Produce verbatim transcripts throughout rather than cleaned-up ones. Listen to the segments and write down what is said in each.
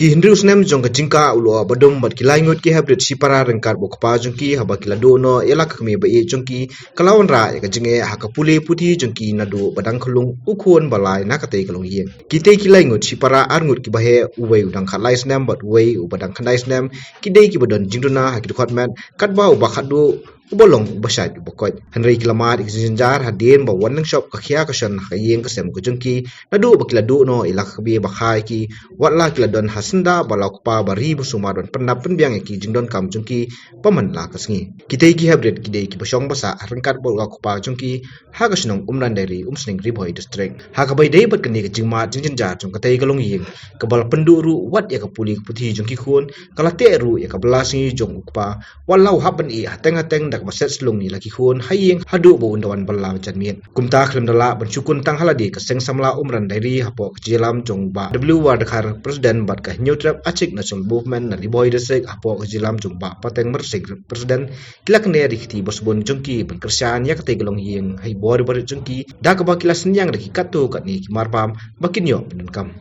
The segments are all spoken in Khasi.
Ki hynriew snem jong ka jingkah u lyoh ba dum bad ki lai ngut ki heprit shipara ryngkat bad u kpa jong ki haba ki la duh noh ïa la ka kmie ba ïeit jong ki, ka la wanrah ïa ka jingeh ha ka pule puthi jong ki naduh ba dang khyllung u khun ba lai na katei ka longïing. Kitei ki lai ngut shipara, ar ngut kiba heh, uwei u dang khatlai snem bad uwei uba dang khyndai snem, ki dei kiba don jingduna ha ki dkhot met, katba uba khatduh uba long uba shait uba koit. Hynrei ki la mad ïa ka jingjynjar hadien ba wan nang shop ka khia ka shon ha ka ïing ka sem ka jong ki, naduh ba ki la duh noh ïa la ka kmie ba kha ïa ki, wat la ki la don ha syndah bad la u kpa ba ri ba sumar ban pyndap pynbiang ïa ki jingdonkam jong ki ba man la ka sngi. Kitei ki heprit ki dei kiba shong ba sah ryngkat bad la u kpa jong ki ha ka shnong Umran Dairy, Umsning, Ri Bhoi District. Ha kaba ïadei bad kane ka jingmad jingjynjar jong katei ka longïing, kaba la pynduh ruh wat ïa ka pule ka puthi jong ki khun, ka la teh ruh ïa ka bylla sngi jong u kpa, wat la u hap ban ïeh hateng hateng da kaba set slung ïa la ki khun ha ïing haduh ba un da wan bylla janmiet. Kumta khlem da lah ban shu kun tang ha lade, ka seng samla Umran Dairy hapoh ka jingïalam jong u Bah W Wardkhar, President, bad ka Hynñiewtrep Achik National Movement na Ri Bhoi District hapoh ka jingïalam jong u Bah Pateng Marsing, President, ki la kynnoh ïa ki kti ba sbun jong ki ban kyrshan ïa katei ka longïing ha i bor i barit jong ki, da kaba ki la synñiang da ki katto katne ki marbam ba kin ïoh pyndonkam.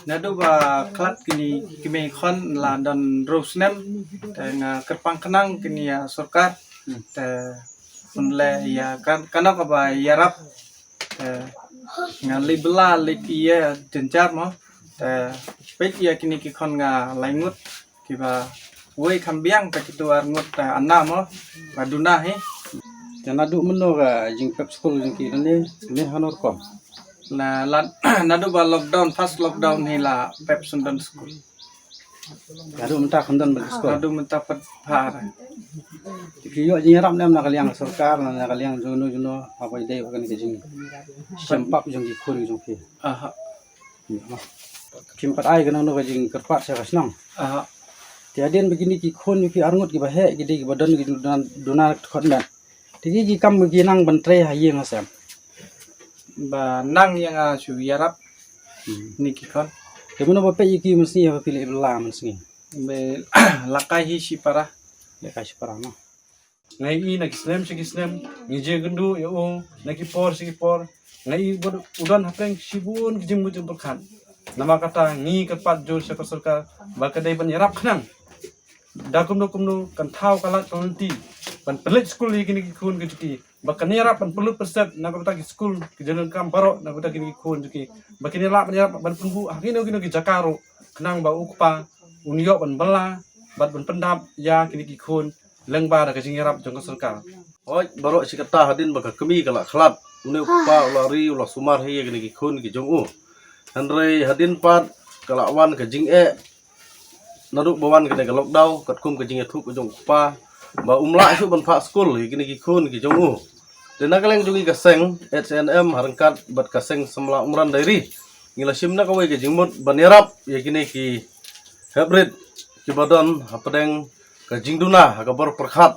Naduh ba khlad kine ki kmie khun la don hynriew snem, te nga kyrpang khnang kine ïa sorkar, te un leh ïa kan, kano kaba ïarap, te nga leit bylla leit ïa jynjar mo, te peit ïa kine ki khun nga lai ngut, kiba wei kham biang ta kitu ar ngut ta ana mo, ba duna hi. Te naduh mynno ka jingpep skul jong ki ne, ne hanor kom? Na la, naduh ba lockdown, first lockdown hi la pep sendon skul. Naduh mynta kham don ban skul. Naduh mynta pat phar. Te phi ïoh jingïarap ne em na ka liang sorkar, na ka liang jong no jong no, haba ïadei bad kane ka jing, shem pap jong ki khun jong phi? Aha. Phim pat ai kano kano ka jingkyrpad sha ka shnong? Aha. Te hadien ba kine ki khun ki ar ngut kiba heh, ki dei kiba don ki duna, duna khot met. Te ki, ki kam ki nang ban trei ha ïing ha sem. Ba nang ïa nga shu ïarap. Hmm. Ni ki khun. Te mynno ba peit ïa ki mynsngi, haba phi leit bylla mynsngi? Be la kai hi shipara. La kai shipara mo. Nga i na ki snem sha ki snem, ngi jia kynduh ïa u na ki por sha ki por. Nga i bad u don hapdeng shibun ki jingmut jingpyrkhat. Namar kata ngi kyrpad jur sha ka sorkar ba ka dei ban ïarap khnang. Da kumno kumno kan thaw ka lad ka lynti ban pynleit skul ïa kine ki khun ki jong ki, ba kan ïarap ban pynlut pynset na ka bynta ki skul, ki jingdonkam baroh na ka bynta kine ki khun jong ki, ba kin ïarap ban ïarap ban pynbuh ha kino kino ki jaka ruh, khnang ba u kpa un ïoh ban bylla bad ban pyndap ïa kine ki khun lyngba da ka jingïarap jong ka sorkar. Hooid, baroh shi katta hadien ba ka kmie ka la khlad, une u kpa u la ri, u la sumar hi ïa kine ki khun ki jong u. Hynrei hadien pat ka la wan ka jingeh, naduh ba wan kane ka lockdown, katkum ka jingïathuh ka jong u kpa ba um lah shuh ban phah skul ïa kine ki khun ki jong u. Te na ka liang jong ngi ka seng H A N M ha ryngkat bad ka seng samla Umran Dairy, ngi la shim na kawei ka jingmut ban ïarap ïa kine ki heprit kiba don hapdeng ka jingduna ha ka bor pyrkhat,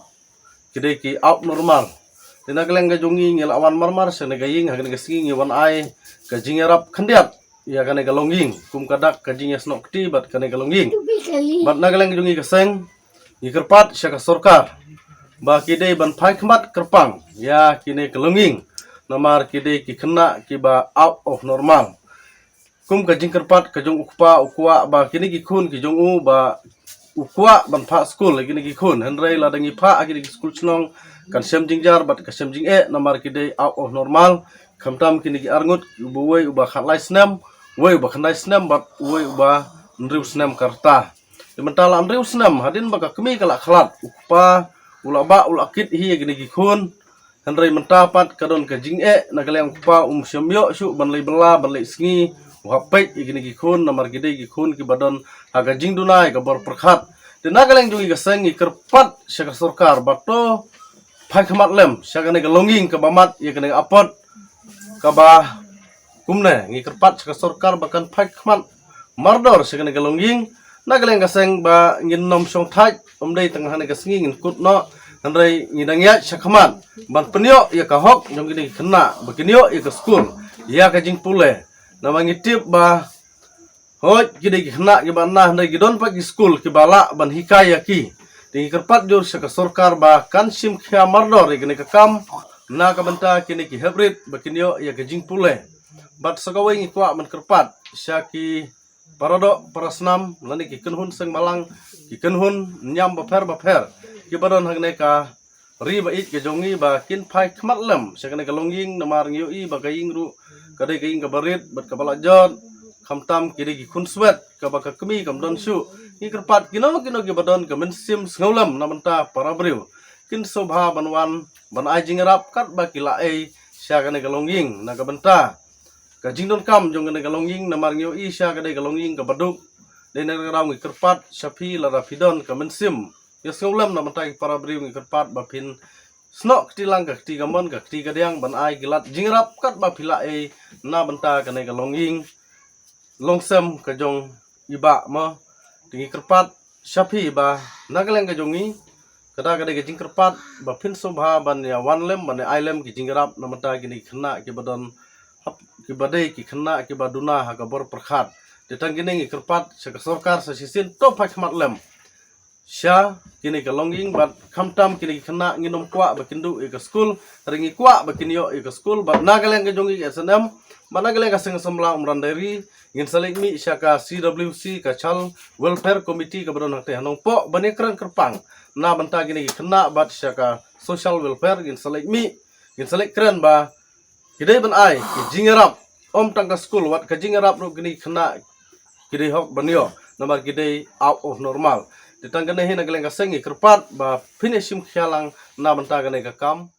ki dei ki abnormal. Te na ka liang ka jong ngi, ngi la wan marmar sha kane ka ïing, ha kane ka sngi ngi wan ai ka jingïarap khyndiat ïa kane ka longïing, kum ka dak ka jingïasnoh kti bad kane ka longïing. Bad na ka liang ka jong ngi ka seng, ngi kyrpad sha ka sorkar ba ki dei ban phai khmat kyrpang ïa kine ka longïing, namar ki dei ki khynnah kiba out of normal. Kum ka jingkyrpad ka jong u kpa, u kwah ba kine ki khun ki jong u, ba u kwah ban phah skul ïa kine ki khun. Hynrei lada ngi phah ha kine ki skul shnong, kan shem jingjar bad kan shem jingeh, namar ki dei out of normal. Khamtam kine ki ar ngut, uba uwei uba khatlai snem, uwei uba khyndai snem bad uwei uba hynriew snem ka rta. Te mynta la hynriew snem hadien ba ka kmie ka la khlad, u kpa u la bah u la kit hi ïa kine ki khun. Hynrei mynta pat ka don ka jingeh, na ka liang u kpa um shym ïoh shuh ban leit bylla ban leit sngi, u hap peit ïa kine ki khun, namar ki dei ki khun kiba don ha ka jingduna ïa ka bor pyrkhat. Te na ka liang jong ngi ka seng, ngi kyrpad sha ka sorkar ba to phai khmat lem sha kane ka longïing kaba mad ïa kane ka apot, kaba kumne, ngi kyrpad sha ka sorkar ba kan phai khmat mardor sha kane ka longïing. Na ka liang ka seng, ba ngin nym shong thait, ym dei tang ha kane ka sngi ngin kut noh, hynrei ngi dang ïaid sha khmat ban pynïoh ïa ka hok jong kine ki khynnah ba kin ïoh ïa ka skul ïa ka jingpule. Namar ngi tip ba hooid, ki dei ki khynnah kiba na, hynrei ki don pat ki skul kiba lah ban hikai ïa ki. Te ngi kyrpad jur sha ka sorkar ba kan shim khia mardor ïa kine ka kam, na ka bynta kine ki heprit ba kin ïoh ïa ka jingpule. Bad sa kawei ngi kwah ban kyrpad sha ki para doh para snam lane ki kynhun seng balang, ki kynhun niam bapher bapher kiba don ha kane ka ri ba ïeit ka jong ngi ba kin phai khmat lem sha kane ka longïing, namar ngi ïohi ba ka ïing ruh ka dei ka ïing kaba rit bad kaba la jot, khamtam ki dei ki khun swet kaba ka kmie kam don shuh. Ngi kyrpad kino kino kiba don ka mynsiem sngewlem na bynta para briew, kin sngewbha ban wan ban ai jingïarap katba ki la ei sha kane ka longïing na ka bynta ka jingdonkam jong kane ka longïing, namar ngi ïohi sha ka dei ka longïing kaba duk. Dei na ka daw ngi kyrpad sha phi, lada phi don ka mynsiem ïasngewlem na bynta ki para briew, ngi kyrpad ba phin snoh kti lang ka kti kamon ka kti kadiang ban ai ki lad jingïarap katba phi la ei na bynta kane ka longïing longsem ka jong i Bah mo. Te ngi kyrpad sha phi ba na ka liang ka jong ngi, ka da ka dei ka jingkyrpad ba phin sngewbha ban ïa wan lem ban ïa ai lem ki jingïarap na bynta kine ki khynnah kiba don hap, kiba dei ki khynnah kiba duna ha ka bor pyrkhat. Te tang kine ngi kyrpad sha ka sorkar sa shisien to phai khmat lem sha kine ka longïing bad khamtam kine ki khynnah. Ngin ym kwah ba kin duh ïa ka skul, hynrei ngi kwah ba kin ïoh ïa ka skul. Bad na ka liang ka jong ngi ka S N M bad na ka liang ka seng samla Umran Diary, ngin sa leit mih sha ka C W C, ka Child Welfare Committee kaba don hangtei ha Nongpoh ban ïakren kyrpang na bynta kine ki khynnah, bad sha ka Social Welfare ngin sa leit mih, ngin sa leit kren ba ki dei ban ai ki jingïarap, ym tang ka skul, wat ka jingïarap ruh kine ki khynnah ki dei hok ban ïoh namar ki dei out of normal. Te tang kane hi na ka liang ka seng ngi kyrpad ba phin ïa shim khia lang na bynta kane ka kam.